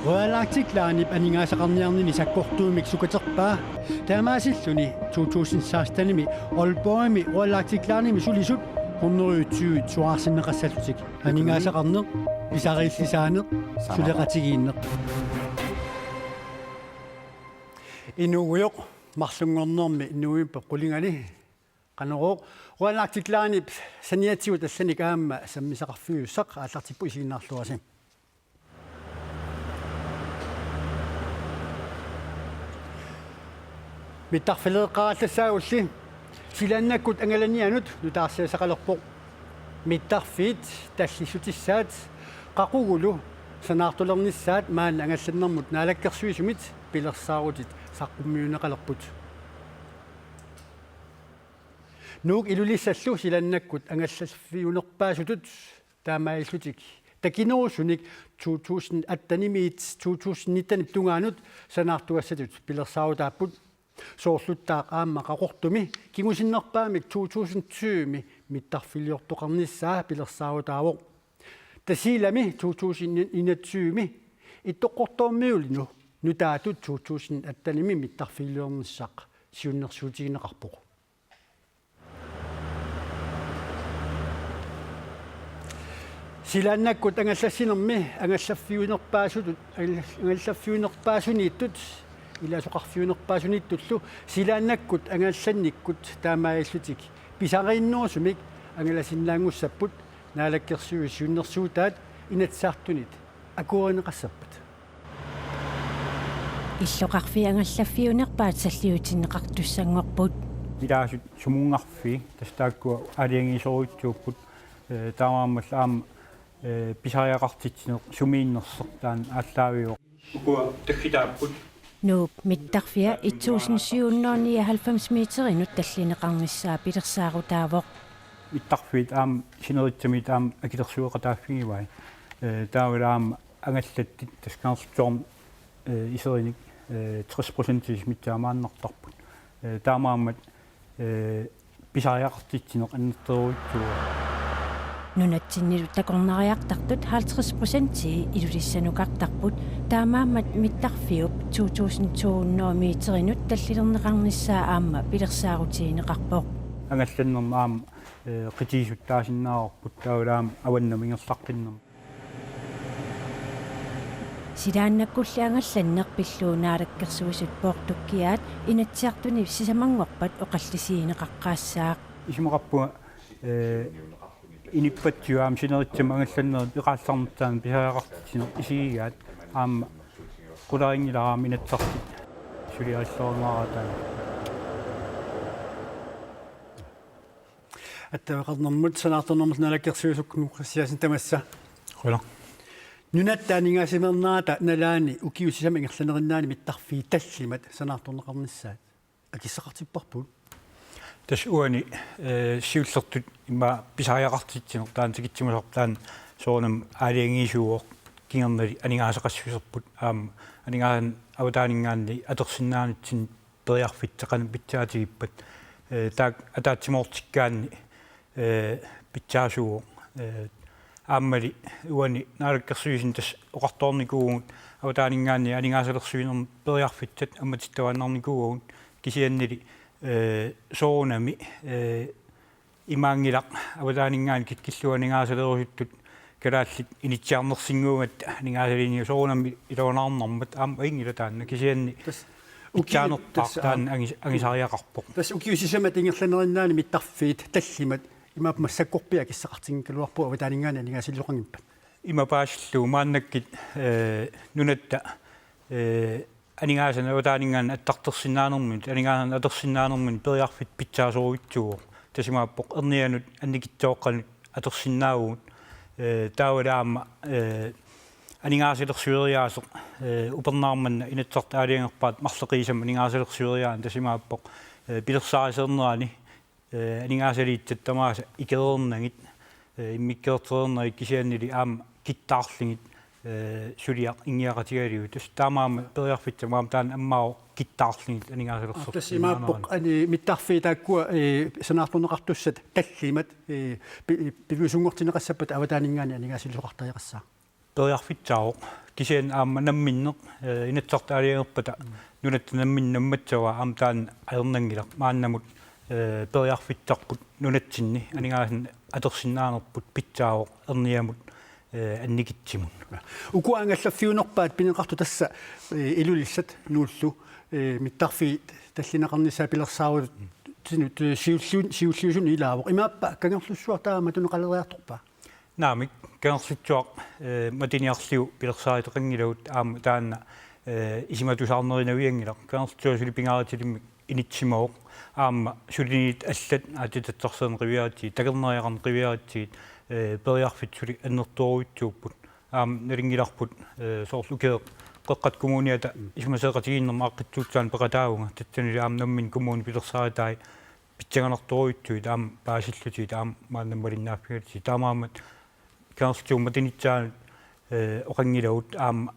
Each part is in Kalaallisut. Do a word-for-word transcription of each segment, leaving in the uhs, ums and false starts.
Royal Arctic Linep aningaasaqarniarnini sakkortuumik sukaterpaa. Taamaasilluni to tusind sekstenimi Aalborgimi Royal Arctic Linemi sulisut hundrede tyve soraarsinneqassallutik. Aningaasaqarneq, pisariillisaaneq, suleqatigiinneq. Inuugujoq marlunngornermi nuippe qulingali Qanorooq, Royal Arctic Linep saniatigut allanik aamma sammisaqarfiussaq aallartippoq, isiginnaarluarisi. Mittarfileeqqaarallassaagulli silaannakkut angalanianut nutaarsiassaqalerpoq. Mittarfiit tallissutissaat qaqugulu sanaartulernissaat maani angallannermut naalakkersuisumit pilersaarutit saqqummiunneqalerput. Nuuk Ilulissallu silaannakkut angallaffiunerpaasutut taamaalillutik takinerusunik to tusind attenimiit to tusind nittenip tungaanut sanaartugassatut pilersaarutaapput. Soorluttaaq aamma Qaqortumi kingusinnerpaamik to tusind tyvemi mittarfiliortoqarnissaa pilersaarutaavoq. Tasiilami to tusind enogtyvemi Ittoqqortoormiullu nutaatut to tusind attenimi mittarfiliornissaq siunnersuutigineqarpoq. Silaannakkut angallassinermi angallaffiunerpaasutut, angallaffiunerpaasuniittut, ilaasoqarfiunerpaasuniittullu silaannakkut angallannikkut taamaalillutik pisariinnerusumik angalasinnaanngussapput Naalakkersuisut siunnersuutaat Inatsisartunit akuerineqassappat. Illoqarfiit angallaffiunerpaat salliutinneqartussanngorput. Ilaasut sumunngarfii, tassa taakkua aalajangiisorujuttut, eh, taamaammallu aamma, eh, pisariaqartitsineq sumiinnersoq taanna aallaaviuvoq. Ukua takkutaapput. Nuup mittarfia et tusind syv hundrede nioghalvfems meterinut tallineqarnissaa pilersaarutaavoq. Mittarfiit aamma sinerissamiit aamma akilersueqataaffigivai. Eh, taavalu aamma angallattit tassa Kangerlussuarmi, eh, iserinik, eh, tres procent missaamaannartarput. Eh, taamaammat, eh, pisariaqartitsineq annertoorujussuuvoq. Nunatsinnilu takornariartartut halvtreds procent Ilulissanukartarput, taamaammat mittarfiup to tusind to hundrede meterinut tallilerneqarnissaa aamma pilersaarutigineqarpoq. Angallannermi aamma, eh, qitiusuttaasinnaavarput taavalu aamma avannamut ingerlaqqinnermi. Silaannakkulli angallanneq pillugu Naalakkersuisut poortukkiaat Inatsisartuni sisamanngorpat oqallisigineqaqqaassaaq. Isumaqarpunga, eh, inuppassuit aamma sinerissami angallannerit peqallaarnissaannut pisariaqartitsineq isigigaat aamma qularinngilara aamma Inatsisartut suliarilluarunnaaraat taanna. Attaveqarnermut sanaartornermut naalakkersuisukkut nuuqqassiasin tamassa. Qujanaq. Nunatta aningaasaliinerata nalaani ukiut sisamat ingerlanerinnaani mittarfiit tallimat sanaartorneqarnissaat akissaqartipparput. Tassa uani, eh, siullertut immaqa pisariaqartitsineq taanna tikitsimasarpoq taanna soorunami aalajangiisuuvoq kingornali aningaasaqassuserput aamma aningaasanik avataaninngaanniit atorsinnaanitsinni periarfissat qanoq pitsaatigippat, eh, taakku ataatsimoortikkaanni, eh, pitsaasuuvoq, eh, aammali uani Naalakkersuisuni tassa oqartoornikuuvugut avataaninngaanniit aningaasalersuinermi periarfissat ammatittavaannarnikuuagut kisiannili, eh, soorunami, eh, imaanngilaq avataaninngaanniit kikkut illuaningaasalerusutut kalaallit inissiarnersinnguugatta aningaasaliiniit soorunami iluanaarnarmat aamma ajunngilaq taanna kisianni tassa ukiut pitsaanerpaaq tassa taanna aam- angis-, angisariaqarpoq. Tassa ukiut sisamat ingerlanerinnaani mittarfiit tallimat imaappoq massakkorpiaq akissaqartinngikkaluarpugut avataaninngaanniit aningaasalersuinerput. Ima paasillugu maannakkut, eh, nunatta, eh, aningaasanik avataaninngaanniit attartorsinnaanermut, aningaasanik atorsinnaanermut periarfissaq pitsaasorujussuuvoq. Tassa imaappoq ernianut annikitsuaqqanut atorsinnaavugut, eh, taavalu aamma, eh, aningaasalersueriaaseq, eh, upernaaq manna Inatsisartut aalajangerpaat marloqiusamik aningaasalersueriaaneq tassa imaappoq, eh, pilersaarusiornerani eh, aningaasaliitsat tamaasa ikereernagit, eh, immikkoortoreernagit kisiannili aamma kittaarlugit, eh, suliaq inngiaqatigalugu. Tassa taamaammat periarfissaq aamma taanna ammaavoq kittaarlugit aningaasalersorsinnaanera. Tassa imaappoq ani mittarfiit taakkua, eh, sanaartorneqartussat tallimat, eh, pi-, piviusunngortinneqassappat avataaninngaanniit aningaasalersueqartariaqassaaq. periarfissaavoq. Kisianni aamma namminneq, eh, Inatsisartut aalajangerpata nunatta namminneq nammassavaa aamma taanna ajornanngilaq. Maannamut, eh, periarfissarput nunatsinni aningaasanik atorsinnaanerput pissaavoq erniamut, eh, annikitsimut. Uku angallaffiunerpaat pineqartut tassa, eh, Ilulissat, Nuullu, eh, mittarfiit tallineqarnissaat pilersaarutinut, eh, siulliu-, siulliusunut ilaavoq. Imaappa Kangerlussuaq taama matuneqaleriartorpa? Naamik, Kangerlussuaq, eh, matiniarlugu pilersaaruteqanngilagut aamma taanna, eh, isumatusaarnerinavianngilaq. Kangerlussuaq suli pingaarutilimmik inissimavoq. Aamma suliniutit allat aatsitassarsiorneq qiviaratsigit, takornariaqarneq qiviaratsigit, eh, periarfissat suli annertoorujussuupput. Aamma nalunngilarput, eh, soorlu ukioq Qeqqata Kommuniata isumasioqatigiinnermut aaqqissuussaaneq peqataavunga. Tassanilu aamma nammineq kommuni pilersaarutaat pissanganartorujussuit aamma paasillutigit aamma maanna malinnaaffigalugit. Taamaammat Kangerlussuup matunissaanut, eh, oqanngilagut aamma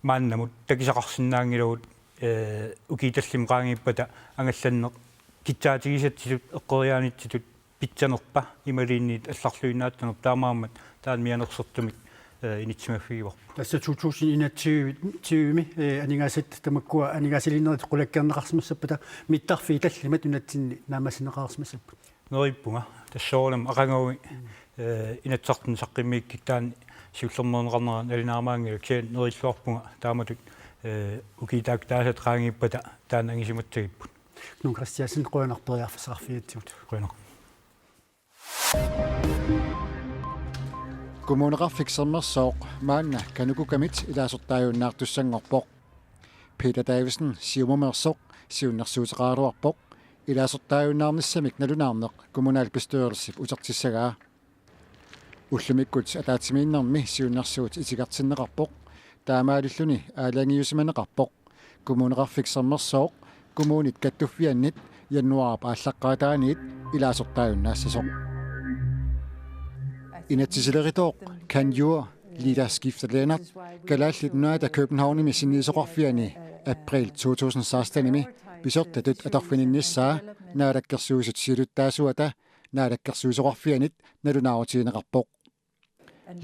maannamut takusaqarsinnaanngilagut, eh, ukiut tallimat qaangiuppata angallanneq kissaatigisatsitut eqqoriaanitsitut pissanerpa imaluunniit allarluinnaassanerpa taamaammat taanna mianersortumik, eh, inissimaffigivarput. Tassa to tusind enogtyve, tyve-mi, eh, aningaasat tamakkua aningaasaliinerit qulakkeerneqarsimassappata mittarfiit tallimat nunatsinni naammassineqarsimassapput. Neriuppunga. Tassa soorunami aqaguani, eh, Inatsisartuni saqqummiukkikka taanna siullermeerneqarnera nalunaarmaanngilaq, kisianni neriulluarpunga taamatut, eh, ukiut taakku taasat qaangiuppata taanna angisumatsagipput. Knud Kristiansen, qujanaq periarfissaqarfigigatsigut. Qujanaq. Kommuneqarfik Sermersooq maanna KANUKOKA-mit ilaasortaajunnaartussanngorpoq. Peter Davidsen Siumumeersoq siunnersuuteqaraluarpoq, ilaasortaajunnaarnissamik nalunaarneq kommunalbestyrelsip utertissagaa. Ullumikkut ataatsimiinnermi siunnersuut itigartinneqarpoq, taamaalilluni aalajangiussimaneqarpoq Kommuneqarfik Sermersooq kommunit kattuffiannit januaarip aallaqqaataaniit ilaasortaajunnaassasoq. Inatsisileritoq Kanjur Lida Skifter Lennert Kalaallit Nunaata Københavnimi sinniisoqarfiani april to tusind sekstenimi pisortatut atorfininnissaa Naalakkersuisut siulittaasuata Naalakkersuisoqarfianit nalunaarutigineqarpoq.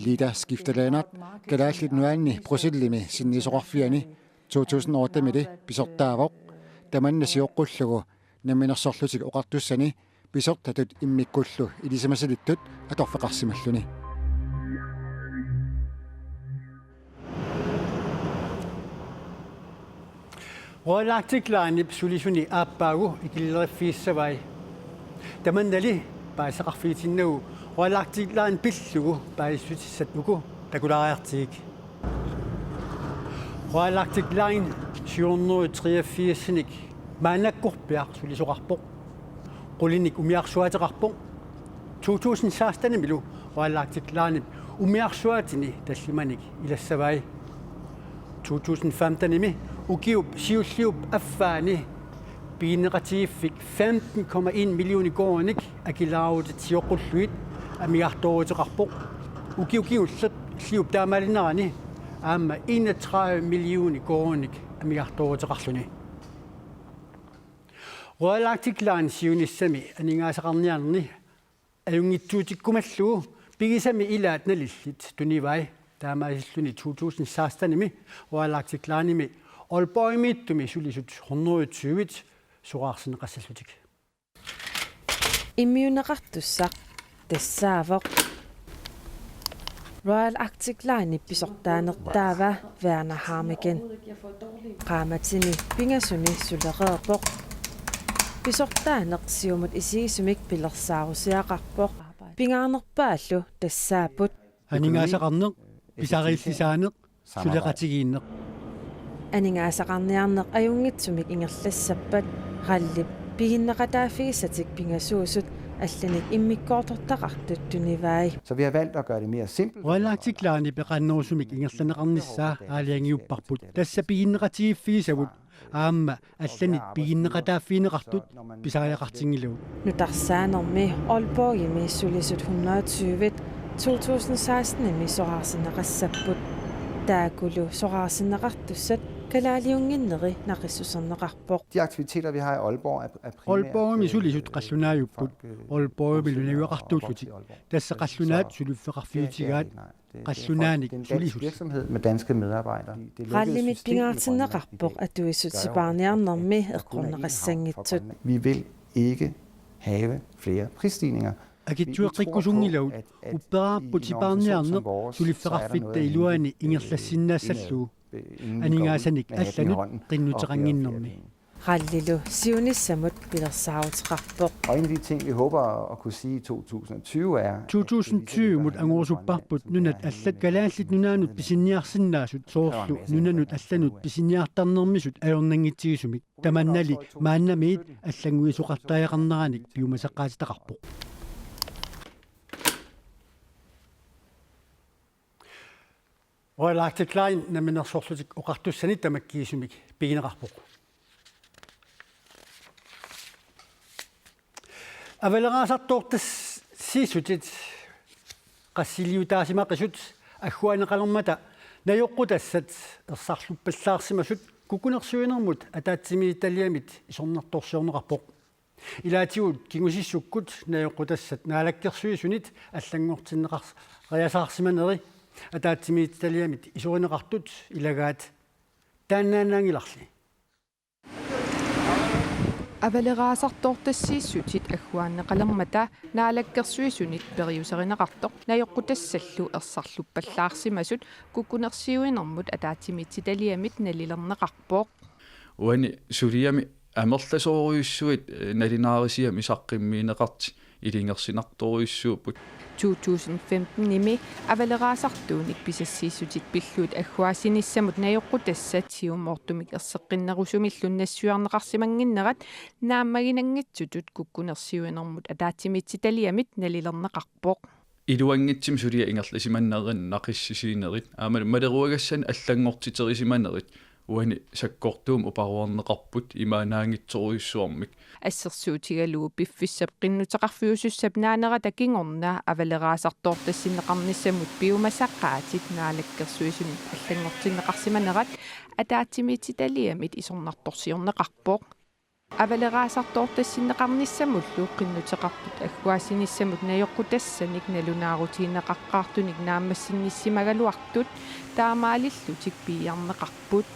Lida Skifter Lennert Kalaallit Nunaanni Bruxellesimi sinniisoqarfiani to tusind otte-mili pisortaavoq, tamanna sioqqullugu Namminersorlutik Oqartussani pisortatut immikkullu ilisimasalittut atorfeqarsimalluni. Royal Arctic Linep sulisuni aappaagu ikilileriffigissavai. Tamannali paasisaqarfigitinnagu Royal Arctic Line pillugu paasissutissat uku takulaariartigik. Royal Arctic Line syv hundrede treogfirsinik maannakkorpiaq sulisoqarpoq. Qulinik umiarsuaateqarpoq. To tusind sekstenimilu Royal Arctic Linep umiarsuaatini tallimanik ilassavai. To tusind femtenimi ukiup siulliup affaani piginneqatigiiffik femten komma en millioner koruuninik akilaarutit sioqqullugit amigartooruteqarpoq. Ukiut kingulliit taamaalinnerani aamma enogtredive millioner koruuninik amigartooruteqarluni. Royal Arctic Line siunissami aningaasaqarniarnerni ajunngitsuutikkumallugu pigisami ilaat nalillit tunivai. Taamaasilluni to tusind sekstenimi Royal Arctic Linemi Aalborgimiittumi sulisut hundrede tyve soraarsinneqassallutik. Immiunneqartussaq tassaavoq Royal Arctic Linep pisortaanertaava Werner Harmeken. Qaammatini pingasuni sulereerpoq. Pisortaaneq siumut isigisumik pilersaarusiaqarpoq. Pingaarnerpaallu tassaapput. Aningaasaqarneq, pisariillisaaneq, suleqatigiinneq. Aningaasaqarniarneq ajunngitsumik ingerlassappat RAL-ip piginneqataaffigisatik pingasuusut allanik immikkoortortaqartut tunivai. Så vi har valgt at gøre det mere simpelt. Royal Arctic Linep peqannerusumik ingerlanneqarnissaa aalajangiupparput. Tassa piginneqatigiiffigisavut aamma allanit piginneqataaffigineqartut pisariaqartinngilagut. Nutarsaanermi Aalborgimi sulisut hundrede tyve to tusind sekstenimi soraarsinneqassapput. Taakkulu soraarsinneqartussat kalaaliunnginneri naqissuserneqarpoq. De aktiviteter, vi har i Aalborg, er, er primært, Aalborgimi sulisut øh, qallunaajuppput. Folk, øh, Aalborgimilu bosiddende og najugaqartuullutik opvokset i Aalborg. Tassa qallunaat suliffeqarfiutigaat qallunaanik sulisut. Med danske medarbejdere. Rallimit pingaartinneqarpoq atuisut sipaarniarnermi eqqorneqassanngitsut. Vi vil ikke have flere prisstigninger. Akitsueqqikkusunngilagut, upperaarput sipaarniarneq suliffeqarfitta iluani ingerlassinnaassallugu. Aningaasanik allanut qinnuteqannginnermi. Rallilu siunissamut pilersaaruteqarpoq. Og en af de ting, vi håber at kunne sige i to tusind og tyve, er, at 2020-mut angorusupparput nunat allat Kalaallit Nunaannut pisiniarsinnaasut soorlu nunanut allanut pisiniartarnermisut ajornanngitsigisumik. Tamannali maannamiit allannguisoqartariaqarneranik piumasaqaatitaqarpoq. Royal Arctic Line Namminersorlutik Oqartussanit tamakkiisumik pigineqarpoq. Avaleraasartoortassiissutit qassiliutaasimasoq agguaanneqalermata najoqqutassat ersarluppallaarsimasut kukkunersiuinermut ataatsimiititaliamit isornartorsiorneqarpoq. Ilaatigut kingusissukkut najoqqutassat Naalakkersuisunit allanngortinneqariasaarsimaneri ataatsimiititaliamit isorineqartut ilagaat. Taannaannaanngilarli. Avaleraasartoortassiissutit agguaanneqalermata Naalakkersuisunit periuserineqartoq najoqqutassallu ersarluppallaarsimasut kukkunersiuinermut ataatsimiititaliamit nalilerneqarpoq. Uani suliami amerlasoorujussuit, eh, nalunaarisiami saqqummiunneqartut ilungersunartorujussuupput. 2015-imi avaleraasartuunik pisassiissutit pillugit agguaassinissamut najoqqutassat siumoortumik erseqqinnerusumillu nassuiarneqarsimannginnerat naammaginanngitsutut kukkunersiuinermut ataatsimiititaliamit nalilerneqarpoq. Iluanngitsumik suliat ingerlasimanerat naqissusiinerit aammalu maleruagassanik allanngortiterisimanerit uani sakkortuumik uparuarneqarput imaannaanngitsorujussuarmik. Assersuutigalugu piffissap qinnuteqarfiusussap naanerata kingorna avaleraasartoortassinneqarnissamut piumasaqaatit Naalakkersuisunit allanngortinneqarsimanerat ataatsimiititaliamit isornartorsiorneqarpoq. Avaleraasartoortassinneqarnissamullu qinnuteqartut agguaassinissamut najoqqutassanik nalunaarutigineqaqqaartunik naammassinnissimagaluartut taamaalillutik piiarneqarput.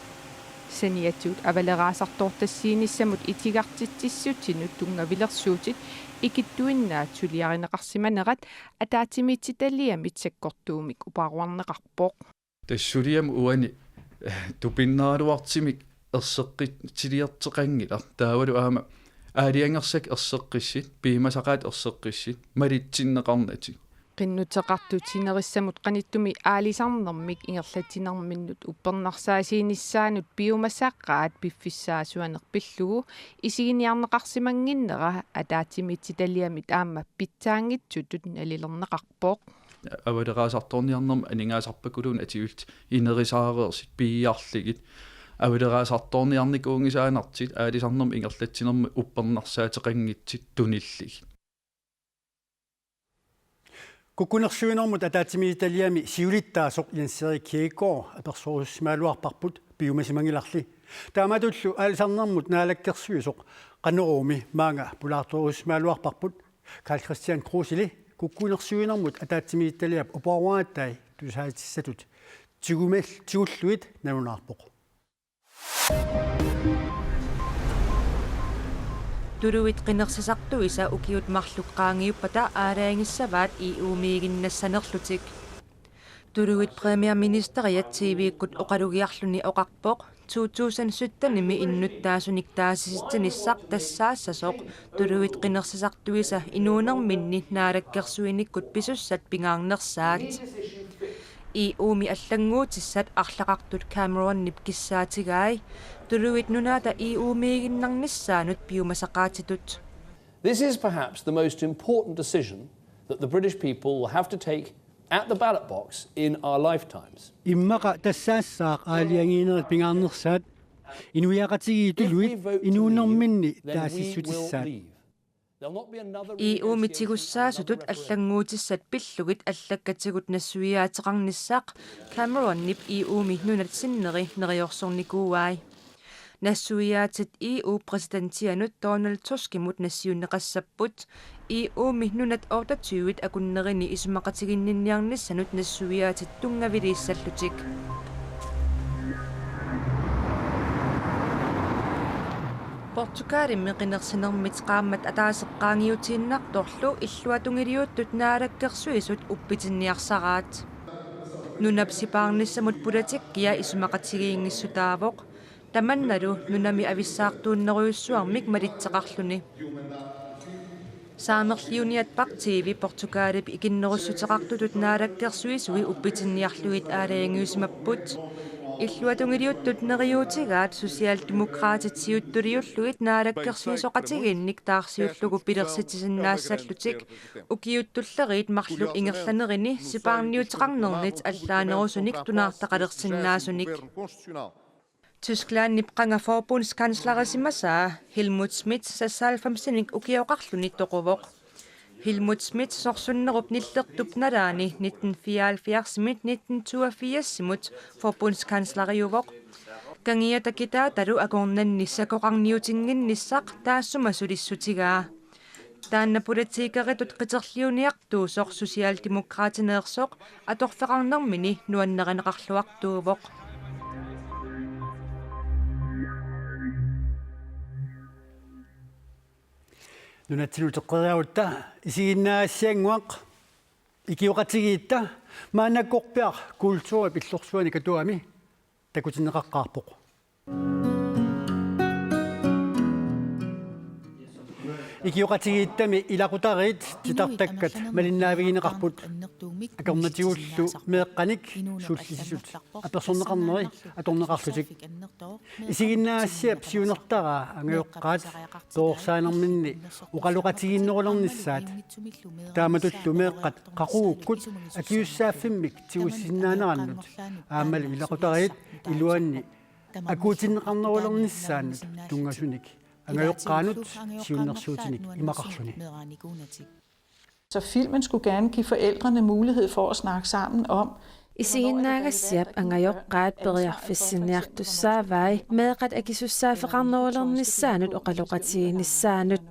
Saniatigut avaleraasartoortassiinissamut itigartitsissutinut tunngavilersuutit ikittuinnaat suliarineqarsimanerat ataatsimiititaliamit sakkortuumik uparuarneqarpoq. Tassa suliami uani, eh, tupinnaraluartumik erseqqissiliorteqanngilaq. Taavalu aamma aalajangersakkat erseqqissut, piumasaqaatit erseqqissut, malitsinneqarnatik. Qinnuteqartut sinerissamut qanittumi aalisarnermik ingerlatsinerminnut uppernarsaasinnissaanut piumasaqaat piffissaasuaneq pillugu isiginiarneqarsimannginnera ataatsimiititaliamit aamma pitsaanngitsutut nalilerneqarpoq. Avaleraasartoorniarnermi aningaasarpakuluunniit atuillutit inerisaareersut piiarlugit. Avaleraasartoorniarnikuunngisaannartut aalisarnermik ingerlatsinermik uppernarsaateqanngitsut tunillugit. Kukkunersiuinermut ataatsimiititaliami siulittaasoq Jens Erik Kjærgaard apersorusussimagaluarparput piumasimanngilarli. Taamatullu aalisarnermut naalakkersuisoq Qanoroomi maanga pulaartorusussimagaluarparput. Karl-Kristian Kruseli kukkunersiuinermut ataatsimiititaliap uparuaannatai tusaatissatut tigumil-, tigullugit nalunaarpoq. Tuluit qinersisartuisa ukiut marluk qaangiuppata aalajangissavaat E U-miiginnassanerlutik. Tuluit premierministeriat T V-kkut oqalugiarluni oqarpoq, to tusind sytten-imi innuttaasunik taasisitsinissaq tassaassasoq tuluit qinersisartuisa inuunerminni naalakkersuinikkut pisussat pingaarnersaat. E U-mi allannguutissat arlaqartut Cameronip kissaatigai tuluit nunaata E U-miiginnarnissaanut piumasaqaatitut. This is perhaps the most important decision that the British people will have to take at the ballot box in our lifetimes. Immaqa tassaassaaq aalajangiinerit pingaarnersaat, inuiaqatigiit tuluit inuunerminni taasissutissaat. E U-mi tigussaasutut allannguutissat pillugit allakkatigut nassuiaateqarnissaq Cameronip E U-mi nunat sinneri neriorsornikuuai. Nassuiaatit E U-præsidentianut Donald Tuskimut nassiunneqassapput, E U-mi nunat otteogtyve akunnerini isumaqatiginninniarnissanut nassuiaatit tunngaviliissallutik. Portugalimi qinersinermit qaammat ataaseq qaangiutiinnartorlu illuatungiliuttut naalakkersuisut uppitinniarsaraat. Nunap sipaarnissamut politikkia isumaqatigiinngissutaavoq, tamannalu nunami avissaartuunnerujussuarmik malitseqarluni. Saamerliuniat Partiivi Portugalip ikinnerussuteqartutut naalakkersuisui uppitinniarlugit aalajangiusimapput. Illuatungiliuttut neriuutigaat Socialdemokraatit siuttuliullugit naalakkersuisoqatigiinnik taarsiullugu pilersitsisinnaassallutik ukiut tulleriit marluk ingerlanerini sipaarniuteqarnernit allaanerusunik tunaartaqalersinnaasunik. Tysklandip qanga forbundskanslerisimasaa Helmut Schmidt seksoghalvfemsinik ukioqarluni toquvoq. Helmut Schmidt sorsunnerup nillertup nalaani nitten fireoghalvfjerdsimit nitten toogfirsimut forbundskansleriuvoq. Kangiata kitaatalu akornanni sakoqarniutinnginnissaq taassuma sulissutigaa. Taanna politikeritut qiterliuniartuusoq Socialdemokraatineersoq atorfeqarnermini nuannarineqarluartuuvoq. Nunatsinnut uteqqeriarutta isiginnaagassiannguaq ikioqatigiitta maannakkorpiaq kulturip illorsuani Katuami takutinneqaqqaarpoq. Ikioqatigiittami ilaqutariit titartakkat malinnaavigineqarput akornatigullu meeqqanik sullissisut apersorneqarneri atorneqarlutik. Isiginnaagassiap siunertaraa angajoqqaat perorsaanerminni oqaloqatigiinnerulernissaat. Taamatullu meeqqat qaqugukkut akisussaaffimmik tigusisinnaanerannut aammali ilaqutariit iluanni akuutinneqarnerulernissaannut tunngasunik angajoqqaanut siunnersuutinik imaqarluni. Så filmen skulle gerne give forældrene mulighed for at snakke sammen om, isiginnaagassiap angajoqqaat periarfissinniartussaavai meeqqat akisussaaffeqarnerulernissaannut oqaloqatigiinnissaannut.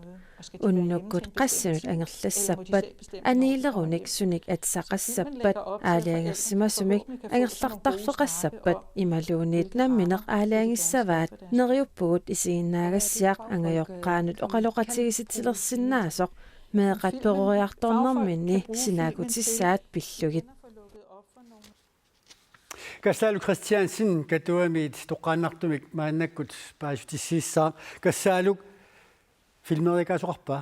Unnukkut qassinut angerlassappat, aniilerunik sunik atisaqassappat, aalajangersimasumik angerlartarfeqassappat imaluunniit nammineq aalajangissavaat. Neriuppugut isiginnaagassiaq angajoqqaanut oqaloqatigiissutilersinnaasoq meeqqat peroriartornerminni sinaakutissaat pillugit. Kassaaluk Kristiansen Katuamiit toqqaannartumik maannakkut paasissutissiissaaq. Kassaaluk, filmeriakaasoqarpa?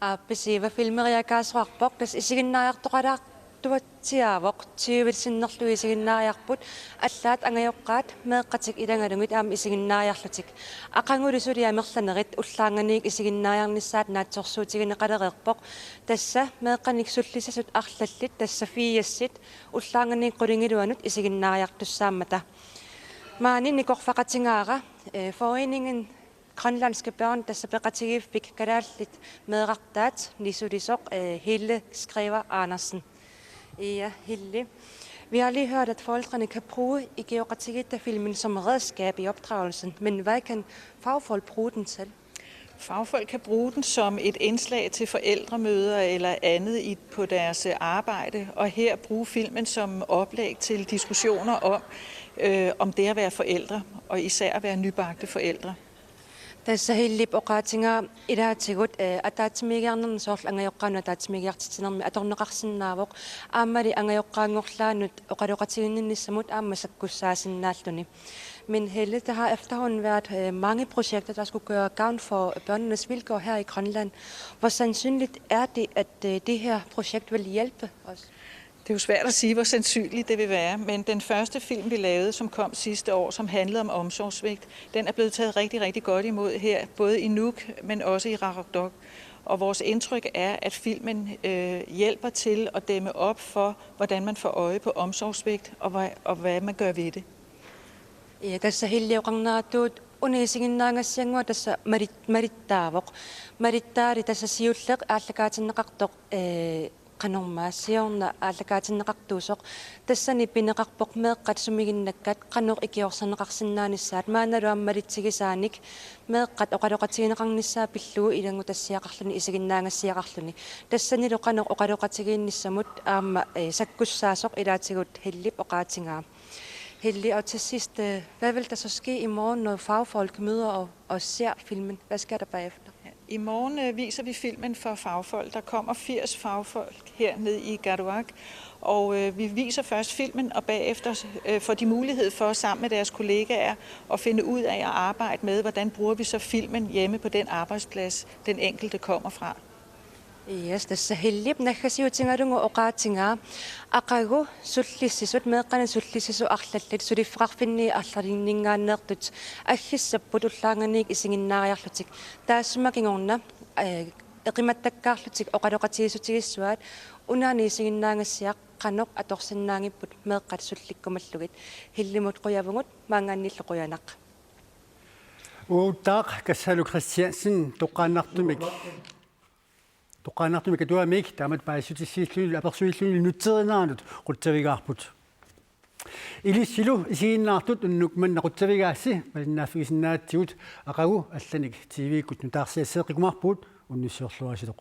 Aappisiiva, filmeriakaasoqarpoq, tassa isiginnaariartoqalaartuatsiaavoq, tyve sinnerlugit isiginnaariarput, allaat angajoqqaat meeqqatik ilagalugit aamma isiginnaariarlutik. Aqagulu suli amerlanerit ullaarnganiit isiginnaariarnissaat naatsorsuutigineqalereerpoq. Tassa meeqqanik sullissisut arlallit, tassa firsit, ullaarnganiit qulingiluanut isiginnaariartussaammata. Maani nikorfaqatigaara, eh, Foreningen Grønlandske Børn, tassa peqatigiiffik kalaallit meerartaat nisulisoq, eh, Helle Skriver Andersen. Ja, Helle. Vi har lige hørt, at forældrene kan bruge ikioqatigiitta-filmen som redskab i opdragelsen, men hvad kan fagfolk bruge den til? Fagfolk kan bruge den som et indslag til forældremøder eller andet i, på deres, øh, arbejde, og her bruge filmen som oplæg til diskussioner om, øh, om det at være forældre, og især at være nybagte forældre. Tassa Hellep oqaatigaa ilaatigut, eh, ataatsimiigiarnerni soorlu angajoqqaanut ataatsimiigiartitsinermi atorneqarsinnaavoq, aammali angajoqqaanngorlaannut oqaloqatiginninnissamut aamma sakkussaasinnaalluni. Men Helle, der har efterhånden været, øh, mange projekter, der skulle gøre gavn for børnenes vilkår her i Grønland. Hvor sandsynligt er det, at, øh, det her projekt vil hjælpe os? Det er jo svært at sige, hvor sandsynligt det vil være, men den første film, vi lavede, som kom sidste år, som handlede om omsorgssvigt, den er blevet taget rigtig, rigtig godt imod her, både i Nuuk, men også i Qaqortoq. Og vores indtryk er, at filmen, øh, hjælper til at dæmme op for, hvordan man får øje på omsorgssvigt, og hvad, og hvad man gør ved det. Ja, tassa Helle oqarneratut Una isiginnaagassiannguaq tassa malit-, malittaavoq. Malittaali tassa siulleq aallakaatinneqartoq, ee, qanormaa siorna aallakaatinneqartuusoq. Tassani pineqarpoq meeqqat sumiginnakkat qanoq ikiorserneqarsinnaanissaat maannalu aamma malitsigisaanik meeqqat oqaloqatigineqarnissaat pillugu ilanngutassiaqarluni isiginnaagassiaqarluni. Tassanilu qanoq oqaloqatigiinnissamut aamma, ee, sakkussaasoq ilaatigut Hellip oqaatigaa. Hellig, og til sidst, øh, hvad vil der så ske i morgen, når fagfolk møder og, og ser filmen? Hvad sker der bagefter? I morgen øh, viser vi filmen for fagfolk. Der kommer firs fagfolk herned i Garuak, og øh, vi viser først filmen, og bagefter øh, får de mulighed for sammen med deres kollegaer at finde ud af at arbejde med, hvordan bruger vi så filmen hjemme på den arbejdsplads, den enkelte kommer fra. Yes, tassa Hellip naggasiutigalugu oqaatigaa aqagu sullissisut, meeqqanik sullissisut arlallit suliffeqarfinni arlalinninngaanneersut aggissapput ullaarnganiit isiginnaariarlutik. Taassuma kingorna, ee, eqimattakkaarlutik oqaloqatigiissutigissuaat unaani isiginnaagassiaq qanoq atorsinnaanngippat meeqqat sullikkumallugit. Hellimut qujavugut, maanngaanniillu qujanaq. Uaguttaaq Kassalu Kristiansen toqqaannartumik. Toqqaannartumik Katuamiit taamatut paasissutissiillunilu apersuillunilu nutserineranut qutsavigaarput. Ilissilu isiginnaartut unnuk manna qutsavigaassi malinnaaffigisinnaagatsigit, aqagu allanik T V-kkut nutaarsiasseeqqikkumaarpugut, unnussiorluarisilu.